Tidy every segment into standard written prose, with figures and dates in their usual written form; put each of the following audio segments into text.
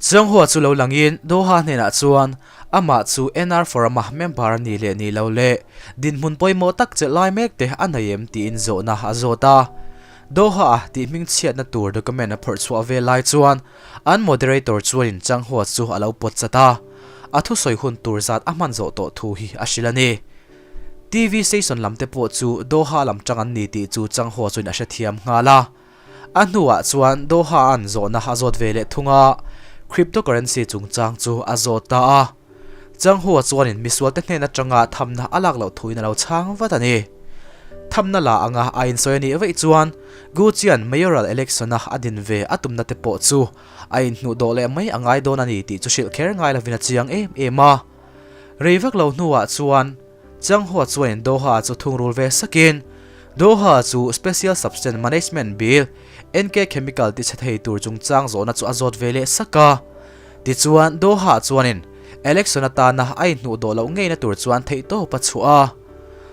Changhua chu lo langin Doha hnenah chuan amah chu NR Forum-a member a nih leh nih lo leh dinhmun pawimawh tak chelh lai mek te a nei em tiin zawhna a zawt a. Doha-a tih hmingchhiatna tur document a phawrh chhuah vel lai chuan an moderator chuanin Changhua chu a lo pawt chat a, a thusawi hun tur zat a hman zawh tawh thu hi a hrilh a ni. TV station lam te pawh chu Doha lam tang an ni tih chu Changhua chuan a hrethiam nghal a. A hnuah chuan Doha-a'n zawhna a zawt ve leh thung a, cryptocurrency chungchang chu a zawt ta a. Changhua chuanin misualte hnen atanga thamna a lak loh thuin a lo chhang vat a ni. Thamna la anga a insawi a nih vaih chuan Gucci-a'n mayoral election-a a din ve a tumna te pawh chu a inhnuhdawh leh mai a ngai dawn a ni tih chu hrilh kher ngai lovin a chiang em em a. Rei vak lo hnuah chuan Changhua chuanin Doha chu thungrul ve sakin, Doha chu Special Substance Management Bill, NK Chemical tichhe thei tur chungchang zawhna chu a zawt ve leh sak a. Tichuan, Doha chuanin election atana a inhnuh dawh loh ngeina tur chuan theihtawp a chhuah a.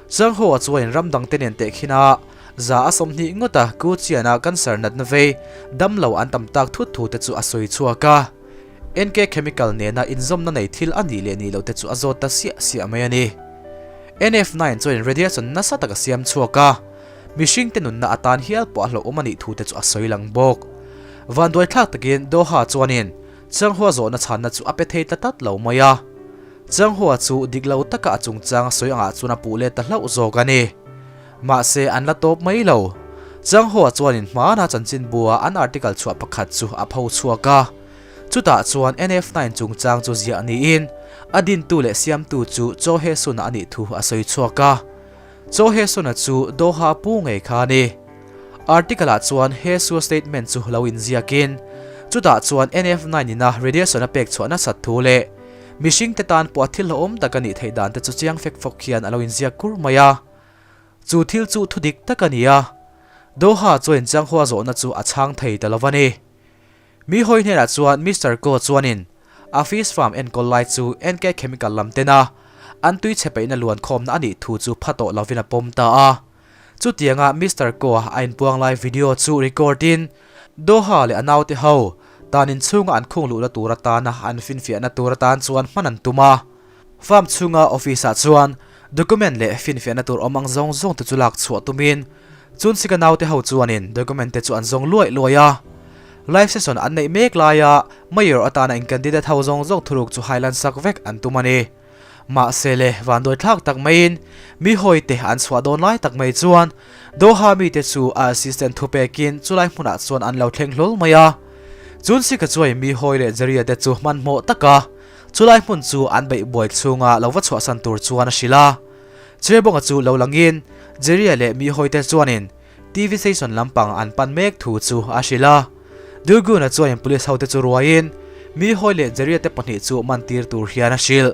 Changhua chuanin ram dangte nen tehkhin a, 120 ngawta Kuchiana cancer natna vei damlo an tam tak thut thu te chu a sawi chhuak a. NK Chemical nena inzawmna nei thil a nih leh nih loh te chu a zawt ta siah siah mai a ni. NF9 chuan radiation nasa tak a siam chhuak a, mihringte nunna atan hial pawh a hlauhawm a nih thu te chu a sawi lang bawk. Vanduaithlak takin Doha chuanin Changhua zawhna chhanna chu a pe thei ta tlat lo mai a. Changhua chu dik lo taka a chungchang a sawi angah chuan a puh let ta hlauh zawk a ni. Mahse an la tawp mai lo. Changhua chuanin hmana chanchinbua an article chhuah pakhat chu a pho chhuak a. Chutah chuan NF9 chungchang chu ziah niin a dintu leh siamtu chu Cho Hye-sun-a a nih thu a sawi chhuak a. Cho Hye-sun-a chu Doha pu ngei kha a ni. Article-ah chuan Hye-su statement chu lo inziakin chutah chuan NF9 ina radiation a pek chhuah nasat thu leh mihringte tan pawh a thil hlauhawm tak a nih theih dan te chu chiang fek fawk hian a lo inziak kur mai a. Chu thil chu thudik tak a ni a, Doha chuan Changhua zawhna chu a chhang thei ta lo va ni. Mi hawi hnenah chuan Mister Ko chuanin a fish farm enkawl lai chu NK Chemical lam tena an tui chhe peihna luan khawmna a nih thu chu pha tawh lovin a pawm ta a. Chutianga Mister Ko a inpuang lai video chu record in Doha leh a naute ho tan inchhunga an khung luhna tur atana an finfiahna tur atan chuan hman an tum a. Farm chhunga office ah chuan document leh finfiahna tur awm ang zawng zawng te chu lak chhuah tumin Chunsika naute ho chuanin document te chu an zawng luaih luaih a. Live session an neih mek laia Mayor atana in candidate ho zawng zawng thuruk chu hailan sak vek an tum a ni. Mahse le, vanduai thlak tak maiin mi hawi te an chhuah dawn lai tak mai chuan Doha mite chu a assistant thupekin chulai hmunah chuan an lo thleng hlawl mai a. Chunsika chuai mi hawi leh Jeria te chu hmanhmawh taka chulai hmun chu an beih buai chhunga lo va chhuahsan tur chuan a hrilh a. Chirbawnga chu lo langin Jeria leh mi hawite chuanin TV station lampang an pan mek thu chu a hrilh a. Durguna chuanin police hote chu ruaiin mi hawi leh Jeria te pahnih chu man tir tur hian a hrilh.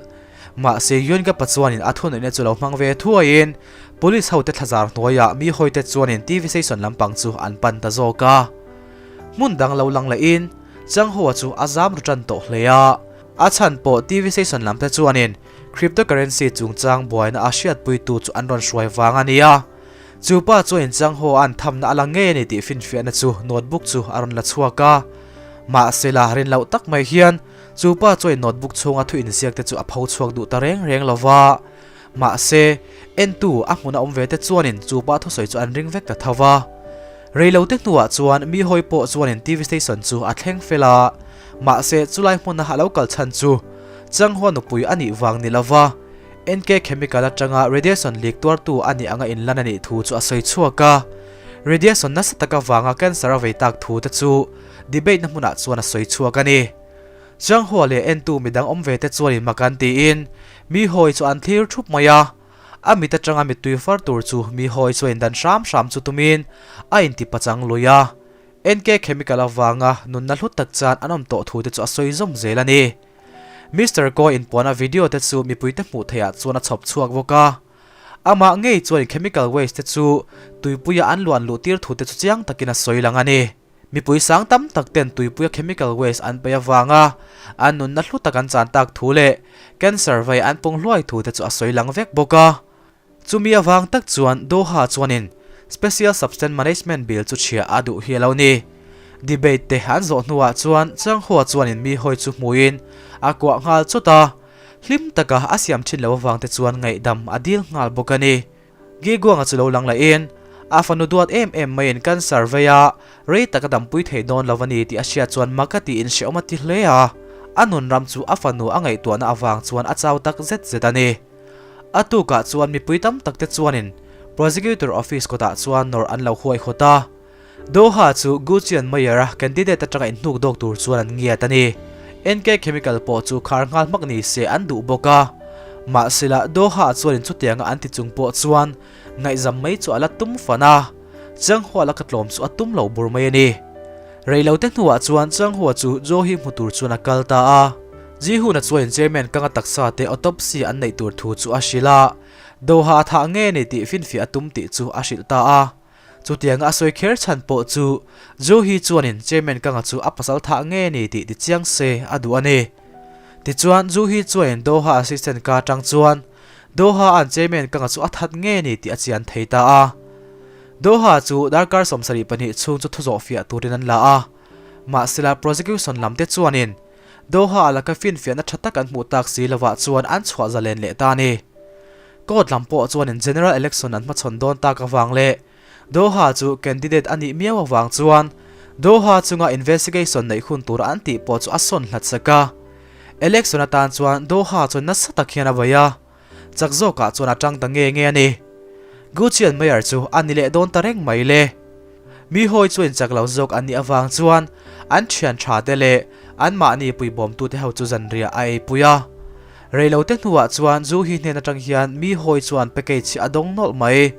Mahse Yuangapa chuanin a thuneihna chu lo hmang ve thuaiin police hote thlazar hnuaiah mi hawite chuanin TV station lampang chu an pan ta zawk a. Hmun dang lo lang lehin Changhoa chu a zam ru tan tawh hle a. A chhan pawh TV station lamte chuanin Cryptocurrency chungchang buaina a hriatpuitu chu an rawn hruai vang a ni a. Chu pa chuan inchanghaw a an thamna a la ngei a ni tih finfiahna chu notebook chu a rawn la chhuak a. Mahse la rin loh tak mai hian chu pa chuan notebook chhunga thu inziak te chu a pho chhuak duh ta reng reng lo va. Mahse, entu a hmuna awm ve te chuanin chu pa thusawi chu an ring vek ta tho va. Reilote hnuah chuan mi hawi pawh chuanin TV station chu a thleng fel a. Mahse, chulai hmuna a lo kal chhan chu Changhua nupui a nih vang ni lova NK Chemical atanga radiation leak tuartu a nih anga inlan a nih thu chu a sawi chhuak a. Radiation nasa taka vanga cancer a vei tak thu te chu debate na hmunah chuan a sawi chhuak a ni. Changhua leh entu midang awm ve te chuanin mak an tiin mi hawi chu an thlir thup mai a. A mit atanga mittui far tur chu mi hawi chuanin dan hram hram chu tumin a inti pachang lui a. NK Chemical avanga nunna hlu tak chan an awm tawh thu te chu a sawi zawm zel a ni. Mister Ko inpuana video te chu mipuite hmuh theihah chuan a chhawp chhuak bawk a. Amah ngei chuan chemical waste te chu tuipuia an luan luh tir thu te chu chiang takin a sawi lang a ni. Mipui sang tam tak ten tuipuia chemical waste an paih avanga an nunna hlu tak an chan tak thu leh cancer vei an pung hluai thu te chu a sawi lang vek bawk a. Chumi avang tak chuan Doha chuanin Special Substance Management Bill chu chhia a duh hi a lo ni. Debate te an zawh hnuah chuan Changhua chuanin mi hawi chu hmuin a kuah nghal chawt a, hlim taka a siam thin lo avang te chuan ngaihdam a dil nghal bawk a ni. Giguanga chu lo lang lahin a fanu duat em em maiin cancer vei a, rei tak a dampui thei dawn lo a ni tih a hriat chuan mak a tiin hrehawm a ti hle a, a nun ram chu a fanu a ngaihtuahna avang chuan a chau tak zet zet a ni. A tukah chuan mipui tam tak te chuanin Prosecutor Office kawtah chuan nawrh an lo huaihawt a. Doha chu Guccian Mayor-a candidate atanga inhnuk dawk tur chuan an ngiat a ni. NK Chemical pawh chu khar nghal hmak ni se an duh bawk a. Mahsela Doha chuanin chutianga an ti chung pawh chuan ngaihzam mai chu a la tum fan a, Changhua laka tlawm chu a tum lo bur mai a ni. Reilote hnuah chuan Changhua chu Johi hmu tur chuan a kal ta a. Jihuna chuanin Chairman Kanga taksa te autopsy an neih tur thu chu a hrilh a, Doha a thah nge ni tih finfiah a tum tih chu a hrilh ta a. Chutianga a sawi kher chhan pawh chu Johi chuanin Chairman Kanga chu a pasal thah nge ni tih tichiang se a duh a ni. Tichuan Johi chuanin Doha assistant ka atang chuan Doha an Chairman Kanga chu a that nge ni tih a chian thei ta a. Doha chu darkar 72 chhung chu thuzawh fiah turin an la a. Mahsela prosecution lam te chuanin Doha a laka finfiahna tha tak an hmuh tak si lovah chuan an chhuah zalen leh ta a ni. Court lam pawh chuanin General Election an hmachhawn dawn tak avang leh Doha chu candidate a nih miau avang chuan Doha chunga investigation neih hun tur an tih pawh chu a sawn hlat sak a. Election atan chuan Doha chuan nasa tak hian a vaih a, chak zawkah chuan a tang ta nge nge a ni. Guccian Mayor chu a ni leh dawn ta reng mai le. Mi hawi chuan chak lo zawk an nih avang chuan an thian tha te leh anmahni puibawmtute ho chu zanriah a eipui a. Reilote hnuah chuan Juhi hnen atang hian mi hawi chuan package hi a dawng nawlh mai.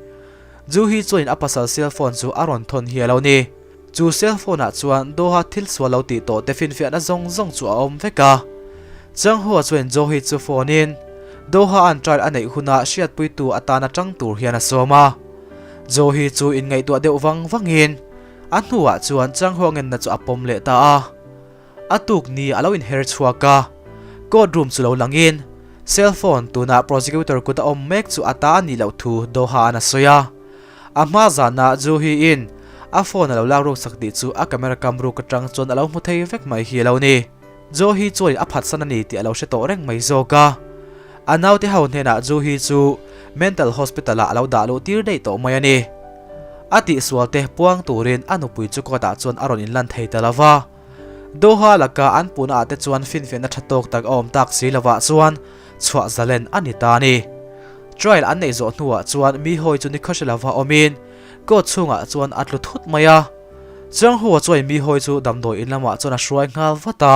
Juhi chuanin a pasal cell phone chu a rawn thawn hi a lo ni. Chu cell phone ah chuan Doha thil sual lo tih tawh te finfiahna zawng zawng chu a awm vek a. Changhua chuanin Juhi chu phone in Doha an trial a neih hunah hriatpuitu atana tang tur hian a sawm a. Johi chu inngaihtuah deuh vang vangin a hnuah chuan Changhua ngenna chu a pawm leh ta a. A tuk ni a lo inher chhuak a, court room chu lo langin cell phone tuna prosecutor kut a awm mek chu a ta a nih loh thu Doha-a'n a sawi a. A hma zanah Johi-in a phone a lo lak ruk sak tih chu a camera kam ruk atang chuan a lo hmu thei vek mai hi a lo ni. Johi chuanin a phatsan a ni tih a lo hre tawh reng mai zawk a. A naute ho hnenah Juhi chu mental hospital ah a lo dah luh tir daih tawh mai a ni. A tihsual te puang turin a nupui chu court ah chuan a rawn inlan thei ta lo va. Doha laka an puhna ah te chuan finfiahna tha tawk tak a awm tak si lovah chuan chhuah zalen a ni ta a ni. Trial an neih zawh hnuah chuan mi hawi chu nikhaw hre lova awmin court chhungah chuan a tlu thut mai a. Changhua chuan mi hawi chu damdawi in lamah chuan a hruai nghal vat a.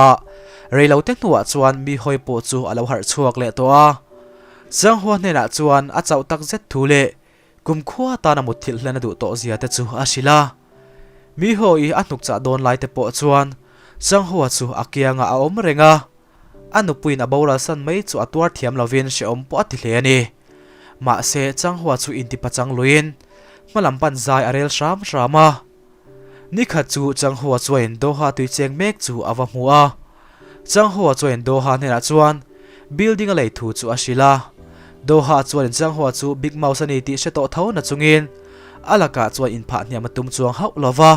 Reilote hnuah chuan mi hawi pawh chu a lo harh chhuak leh tawh a. Changhua hnenah chuan a chauh tak zet thu leh kumkhua atana mutthilh hlen a duh tawh zia te chu a hrilh a. Mi hawi a hnuk chah dawn lai te pawh chuan Changhua chu a kiangah a awm reng a. A nupuiin a boral san mai chu a tuar thiam lovin hrehawm pawh a ti hle a ni. Mahse, Changhua chu intipachang luiin hmalam pan zai a rel hram hram a. Nikhat chu Changhua chuain Doha tui cheng mek chu a va hmu a. Changhua chuain Doha hnenah chuan building a lei thu chu a hrilh a. Doha chuanin Changhua chu Big Mouse a ni tih hre tawh tho na chungin a lakah chuan inphah hniam a tum chuang hauh lo va.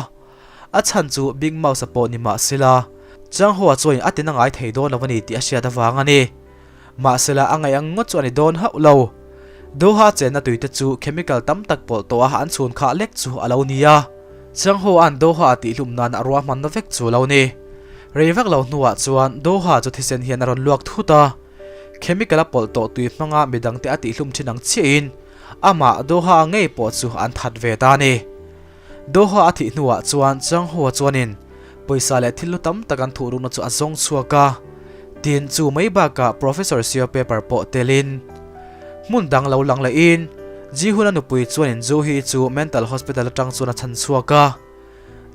A chhan chu Big Mouse-a pawh ni mah sela, Changhua chuanin a tina ngai thei dawn lo a ni tih a hriat avang a ni. Mahsela a ngaih ang ngawt chu a ni dawn hauh lo. Doha chenna tuite chu chemical tam tak pawlh tawh a an chhun khah lek chu a lo ni a. Changhua'n Doha a tihhlum nan a ruahmanna vek chu a lo ni. Rei vak lo hnuah chuan Doha chu thisen hian a rawn luak thut a. Chemical a pawlh tawh tui hmanga midangte a tihhlum thin ang chiahin amah Doha ngei pawh chu an that ve ta a ni. Doha a thih hnuah chuan Changhua chuanin pawisa leh thil hlu tam tak an thuh rukna chu a zawng chhuak a, tin chu mai bakah Professor Seo paper pawh telin hmun dang lo lang lehin Ji-hun a nupui chuanin Ju-hee chu mental hospital atang chuan a chhan chhuak a.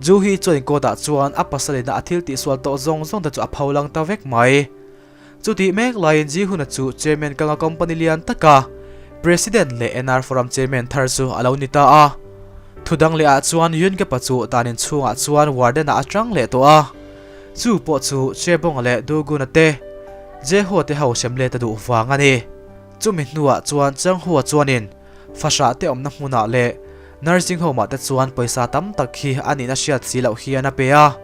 Ju-hee chuanin court ah chuan a pasalina a thil tihsual tawh zawng zawng te chu a pho lang ta vek mai. Chutih mek laiin Ji-hun-a chu Chairman Kanga Company lian taka President leh NR Forum Chairman thar chu a lo ni ta a. Thu dang leh ah chuan Yoon Kepa chu tanin chhungah chuan Warden-ah a tang leh tawh a. Chu pawh chu Chebong-a leh Do-gun-a te Jeho te ho sem let a duh vang a ni. Chumi hnuah chuan Chang-hua chuanin fahrah te awmna hmunah leh Nursing Home-ah te chuan pawisa tam tak hi a nihna hriat si loh hian a pe a.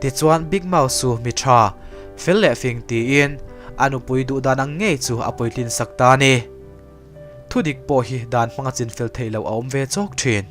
Tichuan Big Mouse chu mi tha, fel leh fing tiin a nupui duh dan ang ngei chu a puitlin sak ta a ni. Thudik pawh hi dan hmanga chinfel theih loh a awm ve chawk thin.